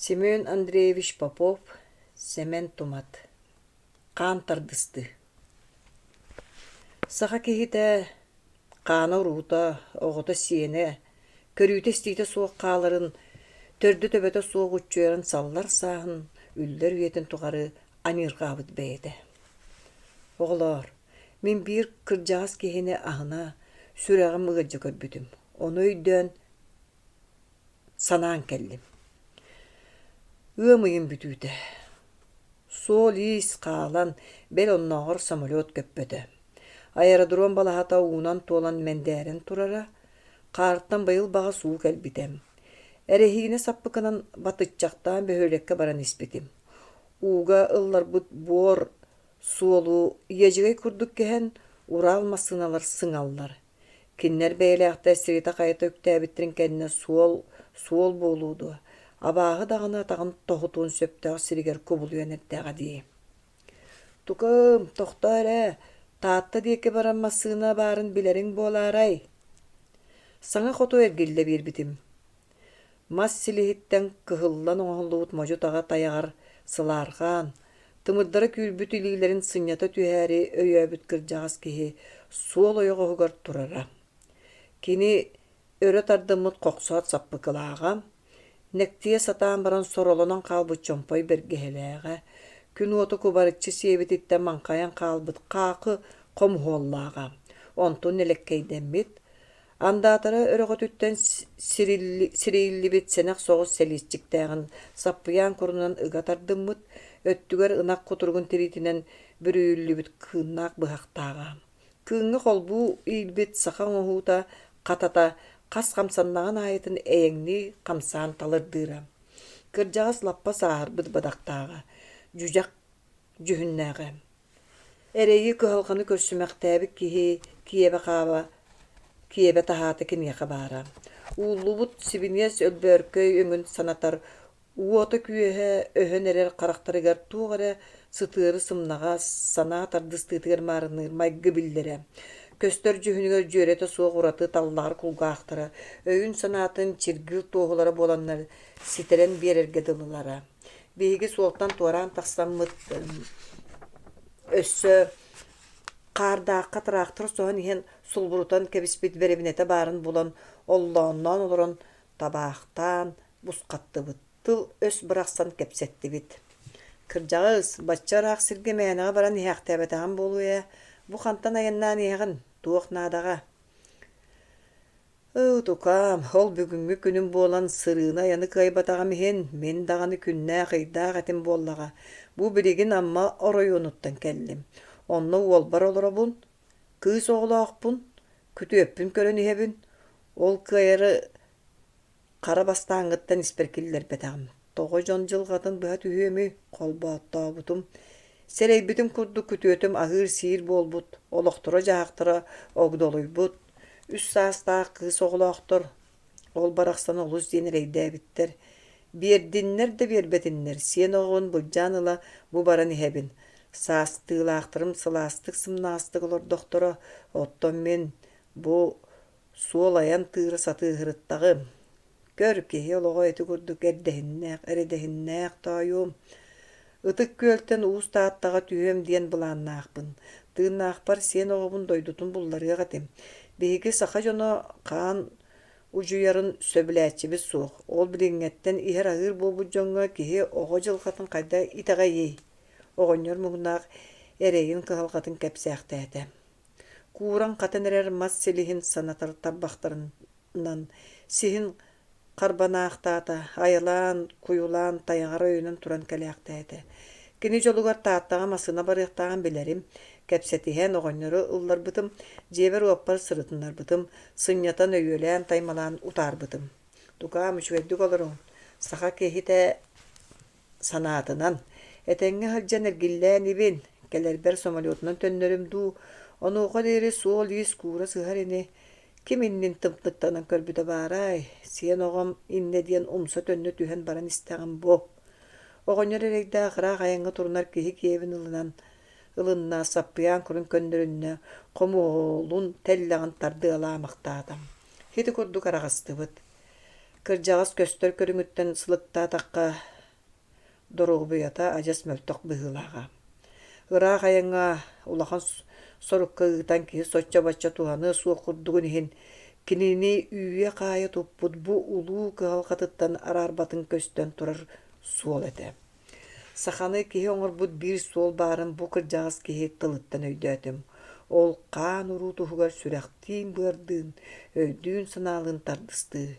Семен Андреевич Попов, Сэмэн Тумат Хаан тардыстыы Саха киһитэ хаана-уруута, оҕото-сиэнэ, көрүүтэ-истиитэ суох хааларын, төрдө-төбөтө суох уччуйарын саллар сааһын үллэр үйэтин тухары аньыырҕаабыт бэйэтэ. Оҕолоор, мин биир кырдьаҕас киһини аһына, сүрэҕим ыалдьа көрбүтүм. Ону өйдөөн санаан кэллим. Ыам ыйын бүтүүтэ. Суол-иис хаалан, бэл оннооҕор самолет көппөтө. Аэродром балаһата уунан туолан мэндээрэн турара, хаартан быйыл баҕас уу кэлбитэ. Эрэһиинэ саппыкынан батыччахтаан бөһүөлэккэ баран испитим. Ууга ылларбыт буор суолу иэдьэгэй курдук кэһэн, Урал массыыналар сыҥаллар. Кинилэр бэйэлээхтэр сиритэ-хайата үктээбиттэрин кэннэ суол суол буолуо дуо, абааһы даҕаны атаҕын тоһутуон сөптөөх сиригэр кубулуйан эрдэҕэ дии. «Тукум, тохтоо эрэ, Таатта диэки барар массыына баарын билэриҥ буолаарай?» Саҥа хоту эргиллэ биэрбитим. Мас силиһиттэн кыһыллан оҥоһуллубут модьу-таҕа тайаҕар сылаарҕаан, тымырдара күүрбүт илиилэрин сынньата түһээри өйөөбүт кырдьаҕас киһи суол ойоҕоһугар турара. Кини өрө тардыммыт хохсоот саппыкылааҕа, нэктийэ сатаан баран соролонон хаалбыт чомпой бэргэһэлээҕэ, күн уота кубарыччы сиэбититтэн маҥхайан хаалбыт хаакы хомуһуоллааҕа, онтун элэккэйдэммит, Андаатара өрөҕөтүттэн сирийиллибит сэнэх соҕус сэлиэччиктээҕин саппыйаан курунан ыга тардыммыт, өттүгэр ынах кутуругун тириитинэн бүрүйүллүбүт кыыннаах быһахтааҕа. Кыыҥҥа холбуу иилбит саха оҥоһуута хатата хас хамсаннаҕын аайытын эйэҥнии хамсаан талырдыыра. Кырдьаҕас лаппа сааһырбыт бадахтааҕа, дьүдьэх дьүһүннээҕэ. Эрэйи, кыһалҕаны көрсүмэхтээбит киһи киэбэ-хааба, киэбэ-таһаата киниэхэ баара. Ууллубут сибиниэс өлбөөркөй өҥүн санатар уота-күөһэ өһөн эрэр харахтарыгар туох эрэ сытыары сымнаҕас, санаа тардыстыытыгар маарынныыр майгы биллэрэ. Көстөр дьүһүнүгэр дьүөрэтэ суох ураты таллаҕар кулгаахтара өйүн-санаатын чиргил туоһулара буоланнар ситэрэн биэрэргэ дылылара. Биһиги суолтан туораан тахсаммыт өссө хаардаахха тыраахтар соһон иһэн сулбурутан кэбиспит бэрэбинэтэ баарын булан оллоонноон олорон табаахтаан бусхаттыбыт, тыл-өс бырахсан кэпсэттибит. «Кырдьаҕас, бачча ыраах сиргэ мээнэҕэ баран иһээхтээбэтэҕим буолуо ээ, бу хантан айаннаан иһэҕин, туох наадаҕа?» Ыы, тукаам, ол бүгүҥҥү күнүм буолан сырыыны-айаны кыайбатаҕым иһин, мин даҕаны күннээх-ыйдаах этим буоллаҕа. Бу билигин Амма оройуонуттан кэллим. Онно уолбар олоробун, кыыс оҕолоохпун, күтүөппүн көрөн иһэбин. Ол кыайары хара бастааҥҥыттан испэр киллэрбэтэҕим. Тоҕо дьон дьылҕатын быһа түһүөмүй, холбооттообутум. Сэрэйбитим курдук күтүөтүм аһыыр-сиир буолбут, олохторо-дьаһахтара огдолуйбут, үс саастаах кыыс оҕолоохтор. Ол барахсан олус диэн эрэйдээбиттэр. Биэрдиннэр да биэрбэтиннэр, сиэн оҕоҕун былдьаан ыла бу баран иһэбин. Саастыылаахтарым сылаастык-сымнаҕастык олордохторо, оттон мин бу суол айан тыыра сатыыһырыттаҕым. Көр, киһи олоҕо ити курдук эрдэһиннээх, эрэдэһиннээх тоойуом. Ытык Күөлтэн Уус Тааттаҕа түһүөм диэн былааннаахпын. Тыыннаахпар сиэн оҕобун дойдутун булларыах этим. Биһиги саха дьоно хаан удьуйарын сөбүлээччибит суох. Ол билиҥҥэттэн иһэр-аһыыр буолбут дьоҥҥо киһи оҕо дьылҕатын хайдах итэҕэйиэй? Оҕонньор муҥнаах эрэйин кыһалҕатын кэпсээхтээтэ. Кууран хатан эрэр мас силиһин санатар тарбахтарынан сиһин харбанаахтаата, айалаан, куйулаан тайаҕар өйөнөн туран кэлээхтээтэ. Кини дьолугар Тааттаҕа массыына барыахтааҕын билэрим, кэпсэтиһэн оҕонньору ылларбытым, дьиэбэр-уоппар сырытыннарбытым, сынньатан өйүөлээн таймалаан утаарбытым. Тукаам үчүгэйдик олоруҥ, саха киһитэ санаатынан, этэҥҥэ сылдьан эргиллээн ибин, кэлэрбэр самолетунан төннөрүм дуу, онуоха диэри суол-иис куура сыһар ини, ким иннин тымтыктанан көрбүтэ баарай, сиэн оҕом иннэ диэн умса-төннө түһэн баран истэҕим бу. Оҕонньор эрэйдээх ыраах айаҥҥа турунар киһи киэбин ылынан ылынна, саппыйаан курун көннөрүннэ, хомуһуолун тэллэҕин тардыалаамахтаата. Ити курдук араҕыстыбыт. Кырдьаҕас көстөр көрүҥүттэн сылыктаатахха, Доруобуйата адьас мөлтөх быһыылааҕа. Ыраах айаҥҥа улахан сорукка ыытан киһи соччо-бачча туһаныа суох курдугун иһин, кинини үүйэ-хаайа туппут бу улуу кыһалҕатыттан араарбатын көстөн турар суол этэ. Саханы киһи оҥорбут биир суол баарын бу кырдьаҕас киһи тылыттан өйдөөтүм. Ол хаан уруу туһугар сүрэхтиин-быардыын, өйдүүн-санаалыын тардыстыы.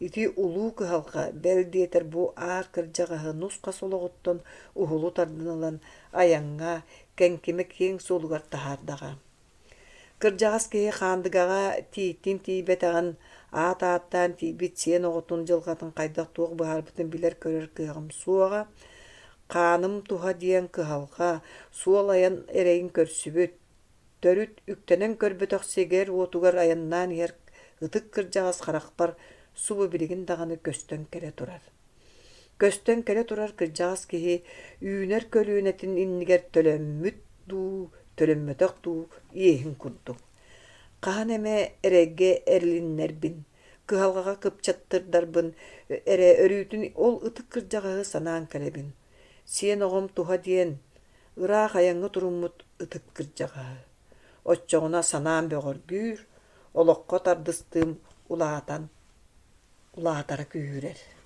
Ити улуу кыһалҕа, бэл диэтэр бу аар кырдьаҕаһы нус-хас олоҕуттан уһулу тардан ылан айаҥҥа, Кэҥкимэ киэҥ суолугар таһаардаҕа. Кырдьаҕас киһи Хаандыгаҕа тиийтин тиийбэтэҕин, аат ааттаан тиийбит сиэн оҕотун дьылҕатын хайдах-туох быһаарбытын билэр-көрөр кыаҕым суоҕа. Хааным туһа диэн кыһалҕа, суол айан эрэйин көрсүбүт, төрүт үктэнэн көрбөтөх сиригэр-уотугар айаннаан иһэр ытык кырдьаҕас харахпар субу билигин даҕаны көстөн кэлэ турар. Көстөн кэлэ турар кырдьаҕас киһи үүнэр көлүөнэтин иннигэр төлөммүт дуу, төлөммөтөх дуу иэһин курдук. Хаһан эмэ эрэйгэ эрилиннэрбин, кыһалҕаҕа кыпчаттырдарбын эрэ өрүүтүн ол ытык кырдьаҕаһы санаан кэлэбин. Сиэн оҕом туһа диэн, ыраах айаҥҥа туруммут ытык кырдьаҕаһы. Оччоҕуна санаам бөҕөргүүр, олоххо тардыстыым улаатан улаатара күүһүрэр.